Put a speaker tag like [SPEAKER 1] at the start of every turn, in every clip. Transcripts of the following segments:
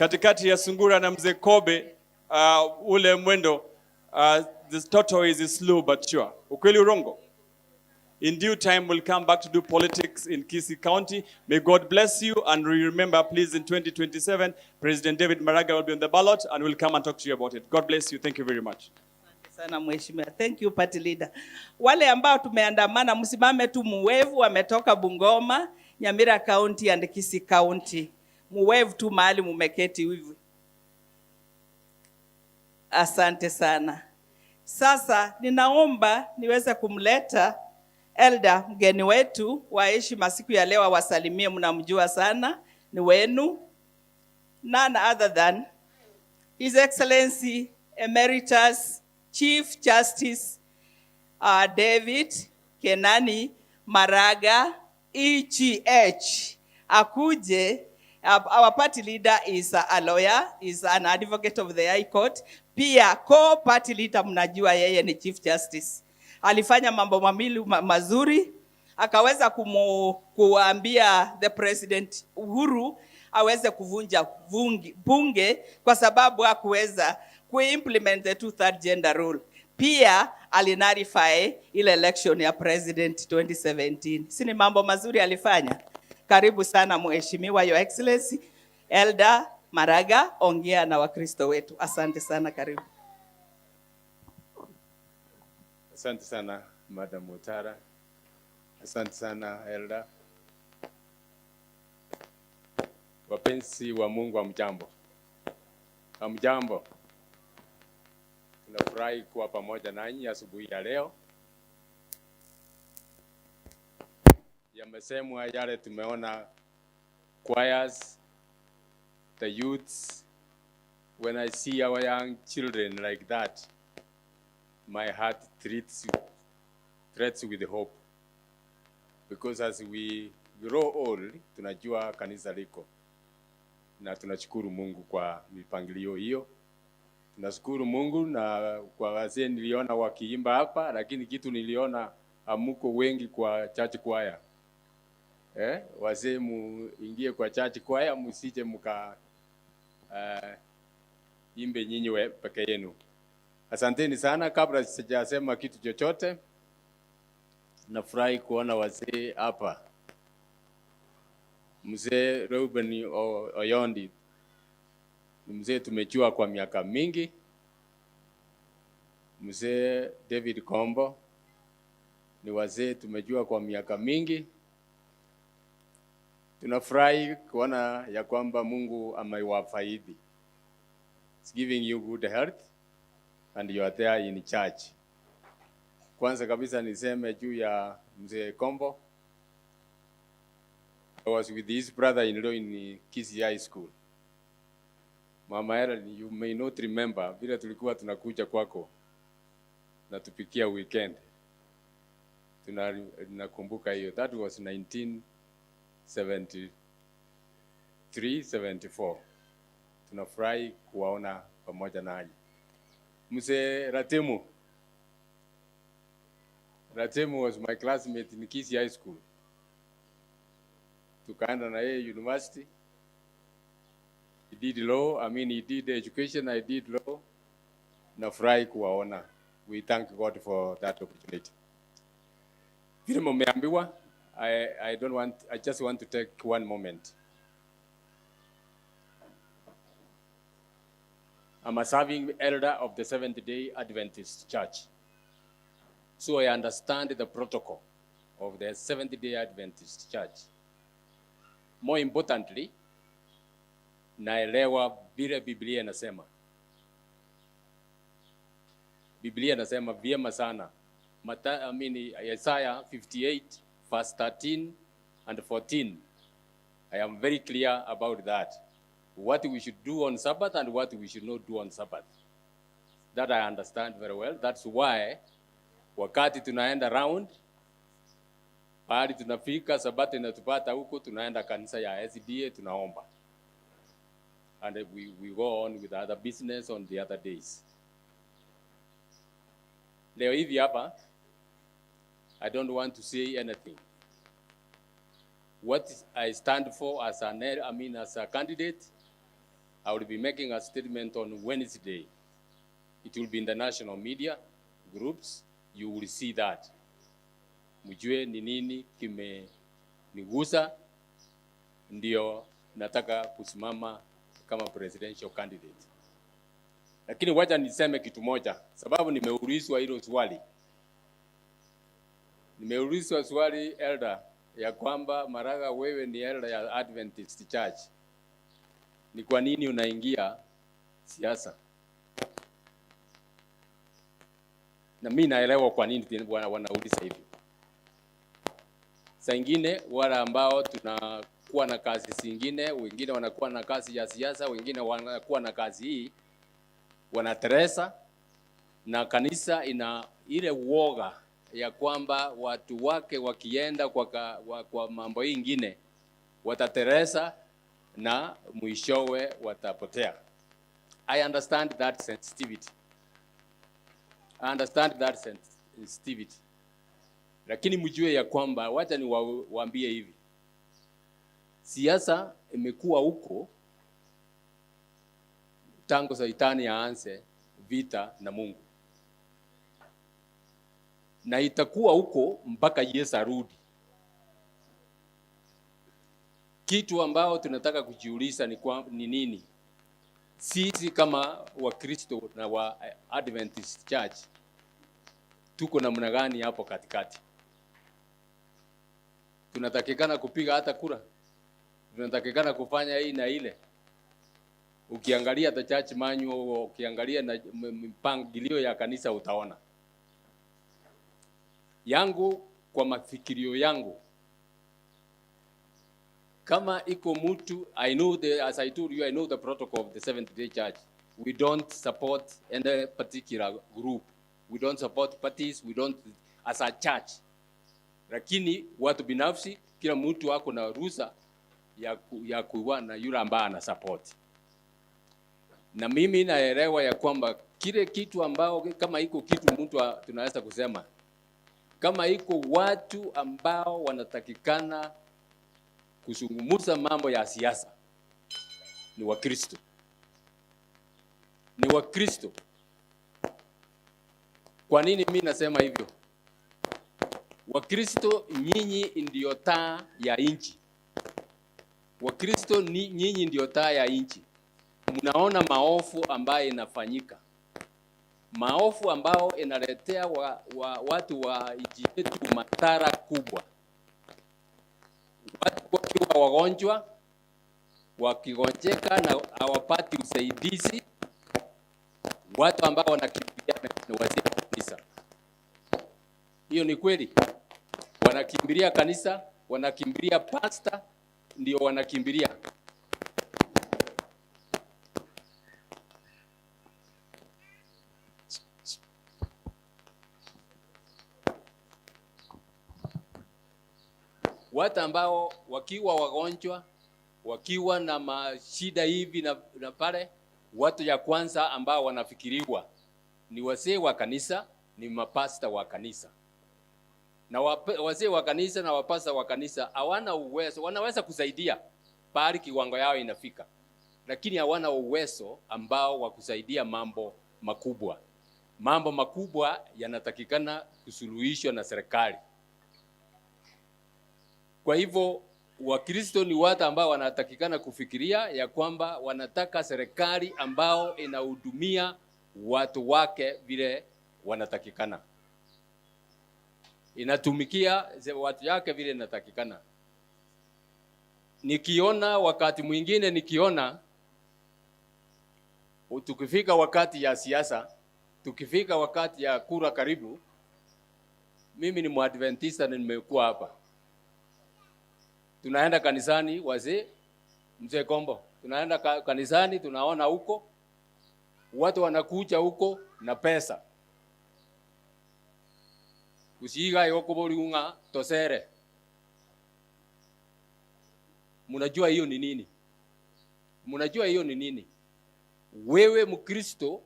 [SPEAKER 1] Katikati ya sungura na mzee Kobe, ule mwendo, the tortoise is slow but sure. Ukweli urongo? In due time, we'll come back to do politics in Kisii County. May God bless you. And remember, please, in 2027, President David Maraga will be on the ballot and we'll come and talk to you about it. God bless you. Thank you very much.
[SPEAKER 2] Sana mheshimiwa. Thank you, party leader. Wale ambao tumeandamana, msimame tu muwave, wametoka Bungoma, Nyamira County and Kisii County. Muwave tu mahali mumeketi hivi. Asante sana. Sasa ninaomba niweze kumleta elder mgeni wetu wa heshima siku ya leo, awasalimie. Mnamjua sana, ni wenu, none other than His Excellency Emeritus Chief Justice David Kenani Maraga EGH akuje. Our party leader is a lawyer, is an advocate of the High Court. Pia co-party leader mnajua yeye ni Chief Justice. Alifanya mambo mawili mazuri, akaweza kuambia the President Uhuru aweze kuvunja bunge kwa sababu hakuweza kuimplement the two-third gender rule. Pia alinullify ile election ya president 2017. Si ni mambo mazuri alifanya? Karibu sana mheshimiwa, Your Excellency Elder Maraga, ongea na Wakristo wetu. Asante sana, karibu.
[SPEAKER 3] Asante sana Madam Mutara. Asante sana Elder. Wapenzi wa Mungu, hamjambo? Hamjambo. Tunafurahi kuwa pamoja nanyi asubuhi ya leo. Yamesemwa yale tumeona choirs, the youths. When I see our young children like that, my heart threats with hope. Because as we grow old, tunajua kanisa liko. Na tunashukuru Mungu kwa mipangilio hiyo. Tunashukuru Mungu na kwa wazee niliona wakiimba hapa, lakini kitu niliona hamuko wengi kwa church choir. Wazee muingie kwa church choir, msije mka imbe nyinyi peke yenu. Asanteni sana. Kabla sijasema kitu chochote, nafurahi kuona wazee hapa. Mzee Reuben Oyondi ni mzee tumejua kwa miaka mingi. Mzee David Kombo ni wazee tumejua kwa miaka mingi. Tunafurahi kuona ya kwamba Mungu amewafaidi. It's giving you good health and you are there in church. Kwanza kabisa niseme juu ya Mzee Kombo. I was with his brother-in-law in Kisii High School. Mama Ellen, you may not remember vile tulikuwa tunakuja kwako na tupikia weekend. Tunakumbuka hiyo. That was 1973, 74. Tunafurahi kuwaona pamoja nanyi. Mzee Ratemu. Ratemu was my classmate in Kisii High School. Tukaenda na yeye university. He did law, I mean he did education, I did law. Nafurahi kuwaona. We thank God for that opportunity. Vile mmeambiwa, I don't want, I just want to take one moment. I'm a serving elder of the Seventh-day Adventist Church. So I understand the protocol of the Seventh-day Adventist Church. More importantly, naelewa vile Biblia inasema. Biblia inasema vyema sana. Isaiah 58 verse 13 and 14. I am very clear about that. What we should do on Sabbath and what we should not do on Sabbath. That I understand very well. That's why wakati tunaenda round, pahali tunafika Sabato inatupata huko, tunaenda kanisa ya SDA tunaomba. And we go on with other business on the other days. Leo hivi hapa, I don't want to say anything. What I stand for as an, I mean, as a candidate, I will be making a statement on Wednesday. It will be in the national media groups. You will see that. Mjue ni nini kimenigusa, ndio nataka kusimama kama presidential candidate. Lakini wacha niseme kitu moja, sababu nimeulizwa hilo swali. Nimeulizwa swali elder, ya kwamba Maraga, wewe ni elder ya Adventist Church, ni kwa nini unaingia siasa? Na mimi naelewa kwa nini wanauliza hivyo. Saa ingine wale ambao tunakuwa na kazi zingine, wengine wanakuwa na kazi ya siasa, wengine wanakuwa na kazi hii, wanateresa, na kanisa ina ile uoga ya kwamba watu wake wakienda kwa mambo hii ingine watateresa na mwishowe watapotea. I understand that sensitivity. I understand that sensitivity. Lakini mjue ya kwamba, wacha niwaambie hivi, siasa imekuwa huko tangu Saitani aanze vita na Mungu, na itakuwa huko mpaka Yesu arudi. Kitu ambao tunataka kujiuliza ni nini? Sisi kama Wakristo na wa Adventist Church tuko namna gani hapo katikati? Tunatakikana kupiga hata kura, tunatakikana kufanya hii na ile. Ukiangalia the church manual, ukiangalia na mpangilio ya kanisa utaona. Yangu kwa mafikirio yangu, kama iko mtu, I know the, as I told you, I know the protocol of the Seventh Day Church. We don't support any particular group. We don't support parties, we don't as a church. Lakini watu binafsi, kila mtu ako na ruhusa ya kuwa na yule ambaye ana support. Na mimi naelewa ya kwamba kile kitu ambao kama iko kitu mtu tunaweza kusema, kama iko watu ambao wanatakikana kuzungumza mambo ya siasa ni Wakristo. Ni Wakristo. Kwa nini mimi nasema hivyo? Wakristo nyinyi ndio taa ya nchi. Wakristo ni nyinyi ndio taa ya nchi. Mnaona maovu ambayo inafanyika, maovu ambao inaletea watu wa nchi yetu madhara kubwa. Watu wakiwa wagonjwa, wakigonjeka na hawapati usaidizi, watu ambao wanakimbilia ni wazee wa kanisa. Hiyo ni kweli. Wanakimbilia kanisa, wanakimbilia pastor, ndio wanakimbilia. Watu ambao wakiwa wagonjwa, wakiwa na mashida hivi na pale, watu ya kwanza ambao wanafikiriwa ni wazee wa kanisa, ni mapasta wa kanisa. Na wazee wa kanisa na wapasta wa kanisa hawana uwezo, wanaweza kusaidia pahali kiwango yao inafika, lakini hawana uwezo ambao wa kusaidia mambo makubwa. Mambo makubwa yanatakikana kusuluhishwa na serikali. Kwa hivyo Wakristo ni watu ambao wanatakikana kufikiria ya kwamba wanataka serikali ambao inahudumia watu wake vile wanatakikana, inatumikia watu yake vile inatakikana. Nikiona wakati mwingine, nikiona tukifika wakati ya siasa, tukifika wakati ya kura karibu, mimi ni Mwadventista na nimekuwa hapa. Tunaenda kanisani wazee, mzee Kombo, tunaenda kanisani, tunaona huko watu wanakuja huko na pesa. Usiiga yokoboriunga tosere. Mnajua hiyo ni nini? Mnajua hiyo ni nini? Wewe Mkristo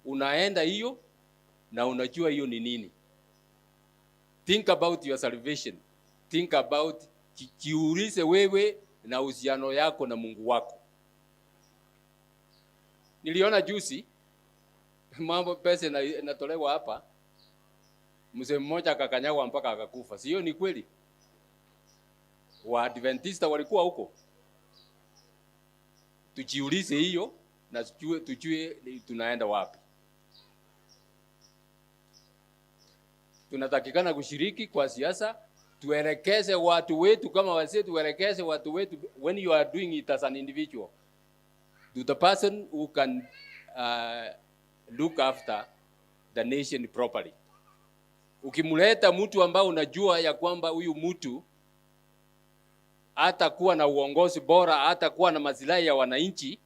[SPEAKER 3] unaenda hiyo na unajua hiyo ni nini? Think about your salvation. Think about jiulize wewe na uhusiano yako na Mungu wako. Niliona juzi mambo pesa inatolewa hapa, mzee mmoja akakanyagwa mpaka akakufa. Sio ni kweli? Waadventista walikuwa huko. Tujiulize hiyo na tujue tunaenda wapi. Tunatakikana kushiriki kwa siasa, tuelekeze watu wetu kama wazee, tuelekeze watu wetu. When you are doing it as an individual, to the person who can look after the nation properly. Ukimleta mtu ambao unajua ya kwamba huyu mtu hatakuwa na uongozi bora, hatakuwa na maslahi ya wananchi,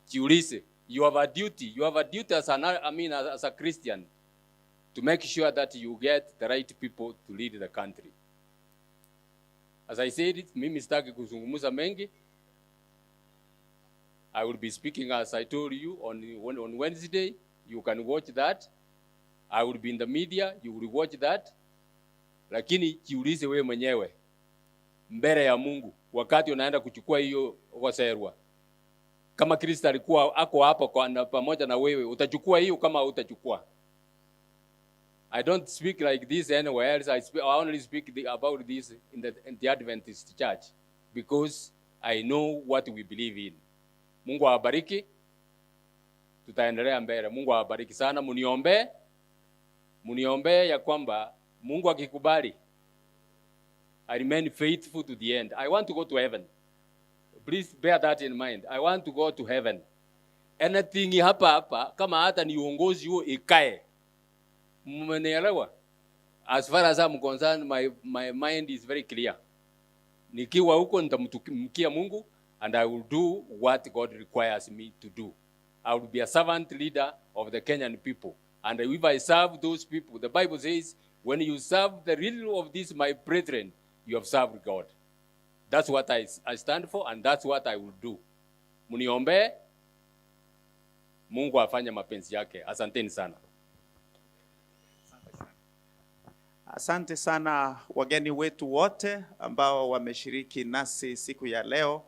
[SPEAKER 3] jiulize. You have a duty. You have a duty as an, I mean, as a Christian to make sure that you get the right people to lead the country. As I said, mimi sitaki kuzungumza mengi. I will be speaking, as I told you, on Wednesday. You can watch that. I will be in the media. You will watch that. Lakini jiulize wewe mwenyewe mbele ya Mungu wakati unaenda kuchukua hiyo goserwa. Kama Kristo alikuwa ako hapo kwa na pamoja na wewe, utachukua hiyo kama utachukua? I don't speak like this anywhere else. I only speak about this in the Adventist Church because I know what we believe in. Mungu awabariki. Tutaendelea mbele. Mungu awabariki sana. Muniombee. Muniombee ya kwamba Mungu akikubali, I remain faithful to the end. I want to go to heaven. Please bear that in mind. I want to go to heaven. Anything hapa hapa, kama hata ni uongozi huo ikae. Mmenielewa? As far as I'm concerned, my mind is very clear. Nikiwa huko nitamtumikia Mungu and I will do what God requires me to do. I will be a servant leader of the Kenyan people. And if I serve those people, the Bible says, when you serve the little of this, my brethren, you have served God. That's what I stand for and that's what I will do. Mniombee, Mungu afanye mapenzi yake. Asanteni sana.
[SPEAKER 4] Asante sana wageni wetu wote ambao wameshiriki nasi siku ya leo.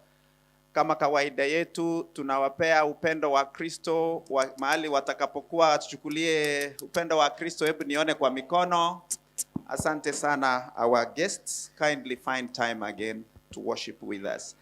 [SPEAKER 4] Kama kawaida yetu, tunawapea upendo wa Kristo wa mahali watakapokuwa, tuchukulie upendo wa Kristo. Hebu nione kwa mikono. Asante sana our guests. Kindly find time again to worship with us.